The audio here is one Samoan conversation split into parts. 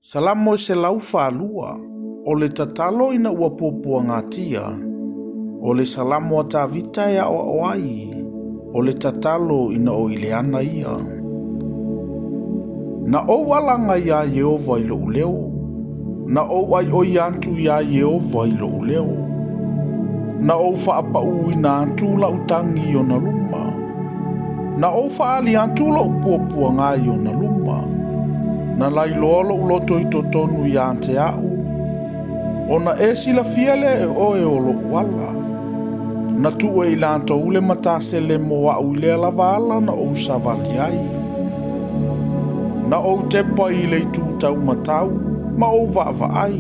Salamo 102. O le tatalo ina ua puapuagatia. O le Salamo a Tavita e aoao ai. O le tatalo ina o i le ana ia. Na ou alaga iā Ieova i loʻu leo. Na ou ʻaiʻoi atu iā Ieova i loʻu leo. Na ou faapaʻuina atu laʻu tagi i ona luma. Na ou faaali atu loʻu puapuaga i ona luma. Na lailoa loʻu loto i totonu iā te aʻu, ona e silafia lea e oe o loʻu ala. Na tuu e i latou le matasele mo aʻu i lea lava ala na ou savali ai. Na ou tepa i le itu taumatau ma ou vaavaai,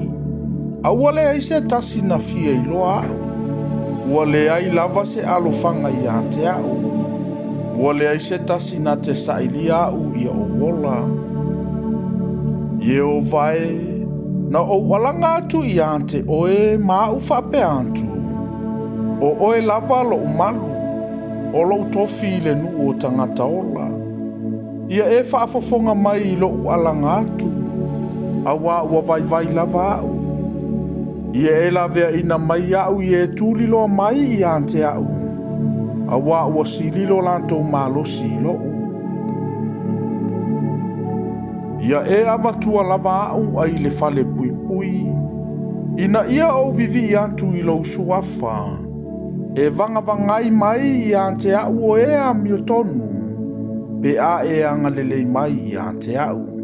a ua leai se tasi na fia iloa aʻu. Ua leai lava se alofaga iā te aʻu. Ua leai se tasi na te sailia aʻu ia ou ola. Ieova e, na ou alaga atu iā te oe ma aʻu faapea atu, O oe lava loʻu malu, o loʻu tofi i le nuu o tagata ola. Ia e faafofoga mai i loʻu alaga atu, auā ua vaivai lava aʻu. Ia e laveaina mai aʻu i e tuliloa mai iā te aʻu, auā ua sililo latou malosi i loʻu. Ia e avatua lava aʻu ai le fale puipui, ina ia ou vivii atu i lou suafa, e vagavagai mai iā te aʻu o e amiotonu, pe a e agalelei mai iā te aʻu.